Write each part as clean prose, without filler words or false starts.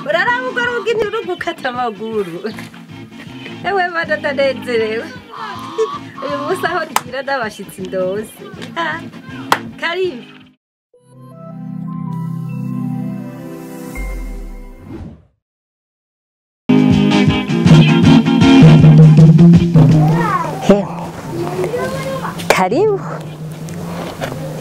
Uraraba urwo rugi ntirugukata amaguru. Ewe mana ndanezerewe. Uyu munsi aho ngira n'abashitsi ndose. Karibu. Karibu.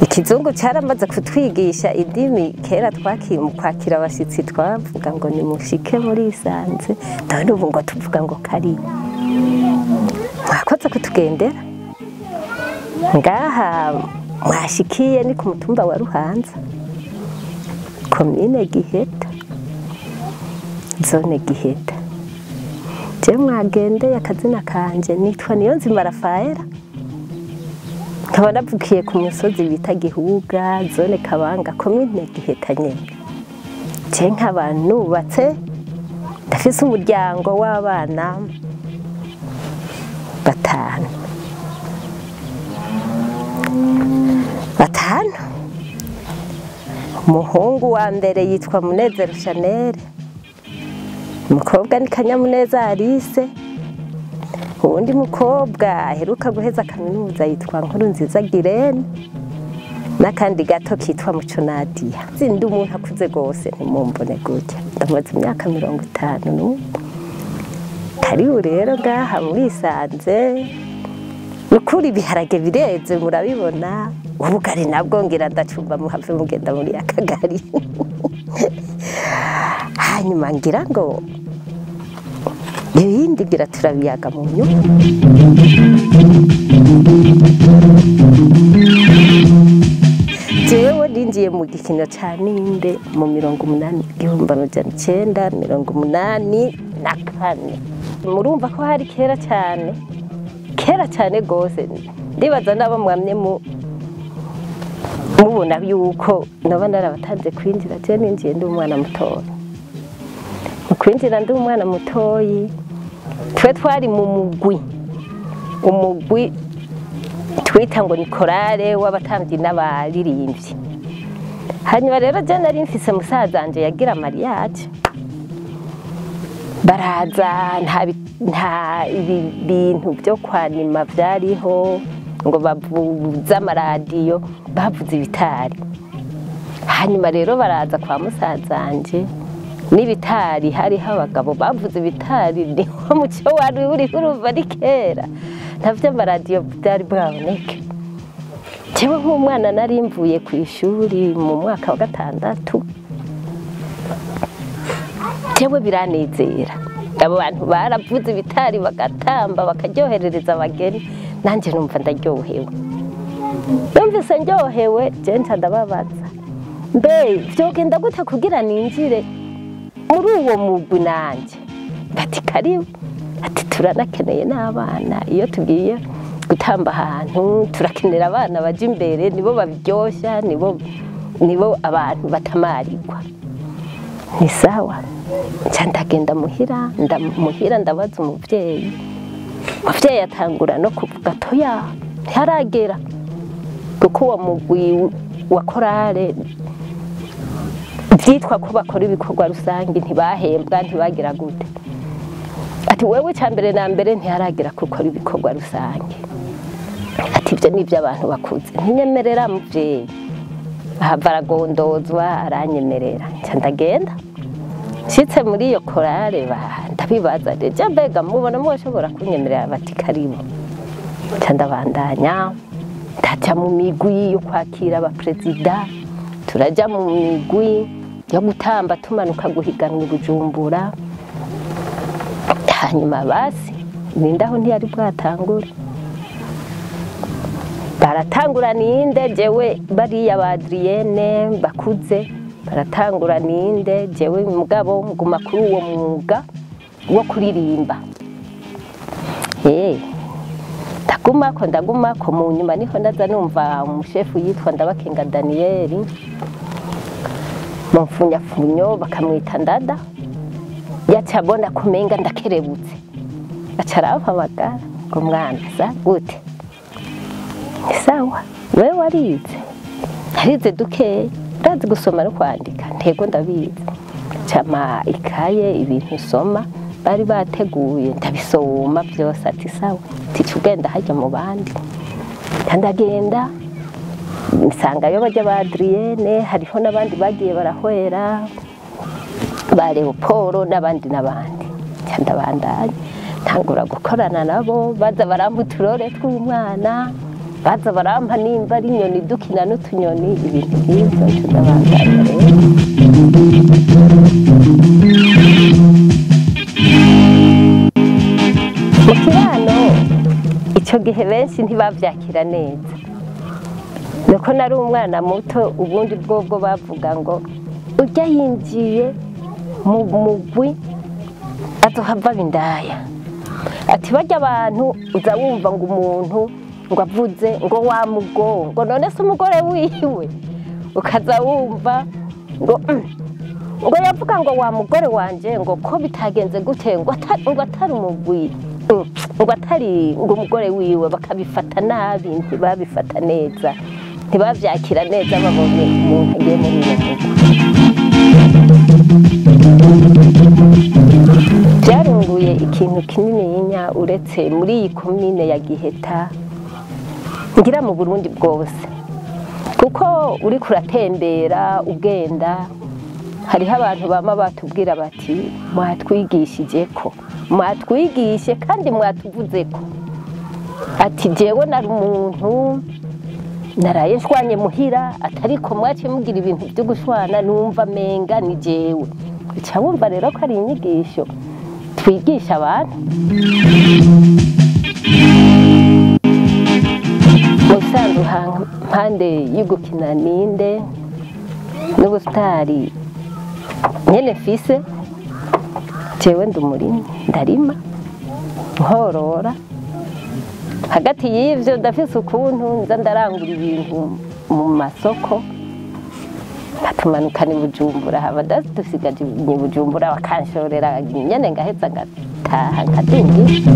Ikizungu caramaze kutwigisha indimi kera twakiye mu kwakira abashitsi twavuga ngo nimushike muri isanze, none ubu ngo tuvuga ngo karibu. Mwakoze kutugendera ngaha mwashikiye ni ku mutumba wa Ruhanza, komine Giheta, zone Giheta. Je mwagendeye akazina kanje nitwa Niyonzima Rafaela, nkaba navukiye ku musozi bita Gihuga, zone Kabanga, komine Giheta nyene. Je nkaba nubatse, ndafise umuryango w'abana batanu. Batanu. Umuhungu wa mbere yitwa Munezero Chanel, umukobwa ni Kanyamuneza Alice, uwundi mukobwa aheruka guheza kaminuza yitwa Nkurunziza Girene, n'akandi gato kitwa Muco Nadia. Ndi umuntu akuze gose ntimumbone gutya, ndamaze imyaka 50 n'ubu. Karibu rero ngaha murisanze, nukuri ibiharage bireze murabibona, ubugari nabwo ngira ndacumba muhave mugenda muri akagari. Hanyuma ngira ngo ibindi ngira turabiyaga mu nyuma. Jewe ninjiye mu gikino ca Ninde mu 1984. Murumva ko hari kera cyane, kera cyane gose. Ndibaza nabo mwamye mubona yuko naba narabatanze kwinjira. Je ninjiye ndi umwana mutoyi. Mu kwinjira ndi umwana mutoyi, twe twari mu mugwi, umugwi twita ngo ni korale w'abatambyi n'abaririmbyi. Hanyuma rero je nari mfise musazanje yagira mariage, baraza nta ibintu byo kwanima vyariho ngo bavuze amaradiyo, bavuze ibitari. Hanyuma rero baraza kwa musazanje n'ibitari, hariho abagabo bavuze ibitari, niho muco wari uri urumva ari kera, ntavyo amaradiyo byari bwaboneke. Jewe nk'umwana nari mvuye ku ishuri mu mwaka wa 6, jewe biranezera. Abo bantu baravuze ibitari bagatamba bakaryoherereza abageni, nanje numva ndaryohewe. Numvise ndyohewe, je nca ndababaza, mbe vyogenda gute kugira ninjire muri uwo mugwi nanje? Bati karibu. Ati turanakeneye n'abana, iyo tugiye gutamba ahantu turakenera abana baje imbere, nibo babiryosha, nibo abantu batamarirwa. Ni sawa. Nca ndagenda muhira, ndamuhira ndabaza umuvyeyi. Umuvyeyi atangura no kuvuga toya, ntiharagera, kuko uwo mugwi wa korale vyitwa ko bakora ibikorwa rusange ntibahembwa, ntibagira gute. Ati wewe ca mbere na mbere ntiharagera gukora ibikorwa rusange. Ati ivyo ni ivy'abantu bakuze. Ntinyemerera muvyeyi. Ahava aragondozwa aranyemerera. Nca ndagenda. Nshitse muri iyo korale ndabibaza, deja mbega mubona mwoshobora kunyemerera? Bati karibu. Nca ndabandanya, ndaja mu migwi yo kwakira abaperezida, turaja mu migwi yo gutamba tumanuka guhiganwa i Bujumbura. Hanyuma basi nindaho ntiyari bwatangure, baratangura Ninde, jewe bariya ba Adrienne bakuze baratangura Ninde, jewe mugabo nguma kuri uwo mwuga wo kuririmba. Ndagumako mu nyuma niho ndaza numva umushefu yitwa Ndabakenga Daniel, mu mfunyafunyo bakamwita Ndada, yaca abona kumenga ndakerebutse, aca arampamagara ngo mwana sa gute? Sawa, wewe warize? Narize dukeya, urazi gusoma no kwandika? Ntego ndabizi. Cama ikaye ibintu soma bari bateguye ndabisoma byose ati sawa ati ugenda hajya mu bandi. Ndagenda nsanga yo bajya ba Adrienne, hariho n'abandi bagiye barahwera ba Leopold n'abandi n'abandi. Ndabandanya ntangura gukorana nabo, baza barampa uturore tw'umwana, baza barampa nimba ari inyoni dukina n'utunyoni, ibintu nk'ibyo. Ndabandanya rero. Mu kibano icyo gihe benshi ntibavyakira neza, nuko nari umwana muto. Ubundi bwobwo bavuga ngo ujya yinjiye mu mugwi azohava bindaya, ati barya abantu uza wumva ngo umuntu ngo avuze ngo wamugongo none se umugore wiwe, ukaza wumva ngo ngo yavuga ngo wa mugore wanje ngo ko bitagenze gute, ngo atari umugwi, ngo atari ngo umugore wiwe. Bakabifata nabi, ntibabifata neza, ntibavyakira neza babonye umuntu agiye muri uwo mugwi. Byarunguye ikintu kinininya uretse muri iyi komine ya Giheta, ngira mu Burundi bwose, kuko uri kuratembera ugenda hariho abantu bama batubwira bati mwatwigishije ko mwatwigishe kandi mwatuvuze ko, ati jewe nari umuntu naraye nshwanye muhira, atariko mwaciye mugira ibintu byo gushwana numva menga ni jewe. Uca wumva rero ko ari inyigisho twigisha abantu. Mu bisanzwe mpande y'ugukina ninde n'ubusitari nyene mfise, jewe ndi umurimyi, ndarima nkorora. Hagati y'ivyo ndafise ukuntu nza ndarangura ibintu mu masoko, batumanukana i Bujumbura, haba dusigaje i Bujumbura bakanshorera nyene ngaheza ngataha nkadingira.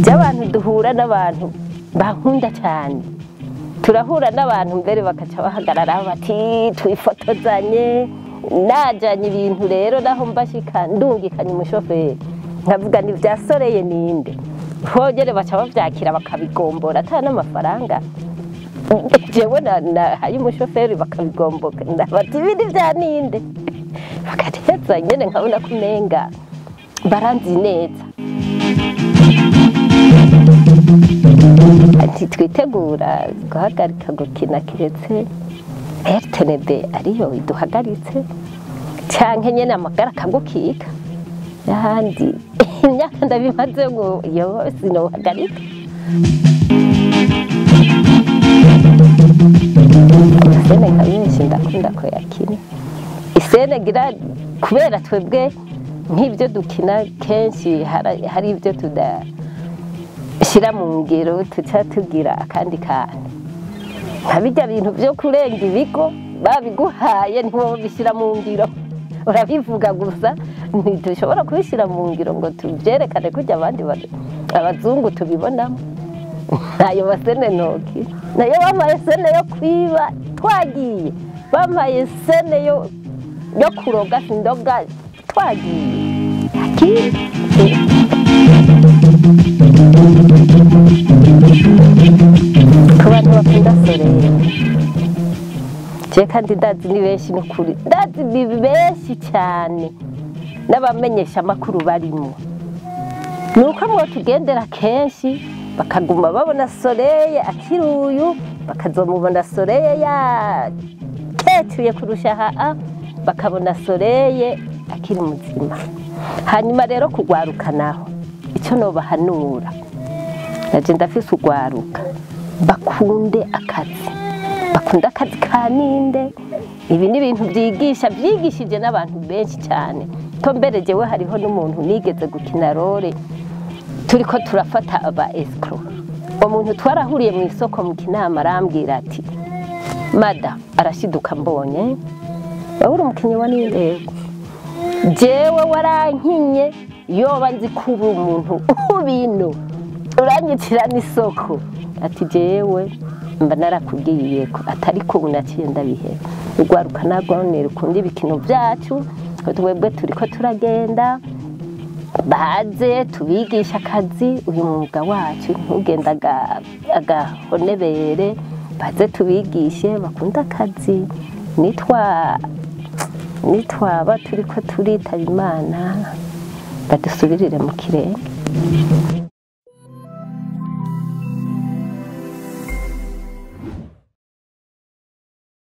By'abantu duhura n'abantu bankunda cyane, turahura n'abantu mbere bakaca bahagarara bati twifotozanye. Najanye ibintu rero naho mbashika ndungikanye umushoferi nkavuga ni vyasoreye ninde, hogere baca bavyakira bakabigombora ata n'amafaranga jewe nahaye umushoferi bakabigomboka bati ibindi vya ninde, bakateza nyene nkabona kumenga baranzi neza. Ati twitegura guhagarika gukina kiretse RTNB ariyo iduhagaritse, canke nyene amagara akagukika n'ahandi. Imyaka ndabimaze ngo yo sinohagarika. Amasene nka menshi ndakunda kuyakina. Isene gira kubera twebwe nk'ibyo dukina kenshi hari ibyo tudashyira mu ngiro, tuca tugira akandi kantu nka bijya bintu byo kurenga ibigo babiguhaye ntiwobishyira mu ngiro, urabivuga gusa ntidushobora kubishyira mu ngiro ngo tubyerekane kujya abandi abazungu tubibonamo. Ayo masene ntoki nayo bampaye sene yo kwiba twagiye, bampaye sene yo kuroga sindoga twagiye. Ku bantu bakunda Soleil, je kandi ndazi ni benshi n'ukuri, ndazi ni benshi cyane n'abamenyesha amakuru barimo, nuko mwotugendera kenshi bakaguma babona Soleil akiri uyu, bakazomubona Soleil yakecuye kurusha haa, bakabona Soleil akiri muzima. Hanyuma rero kugwaruka naho icyo nobahanura, naje ndafise ugwaruka bakunde akazi, bakunde akazi ka ninde. Ibi ni ibintu byigisha, byigishije n'abantu benshi cyane. To mbere jewe hariho n'umuntu nigeze gukina role turiko turafata aba escrow. Umuntu twarahuriye mu isoko mu kinama arambwira ati mada arashiduka mbonye wowe uri umukinyi wa ninde? Jewe warankinye yoba nzi kuba umuntu ubino uranyitira n'isoko. Ati jewe Mba narakubwiye ko atari ko ubu naciye ndabiheba. Urwaruka narwo rukunda ibikino byacu, twebwe turiko turagenda, baze tubigisha akazi, uyu mwuga wacu ntugenda agahonebere, baze tubigishe bakunde akazi. Nitwaba turiko turitaba Imana, badusubirire mu kirenge.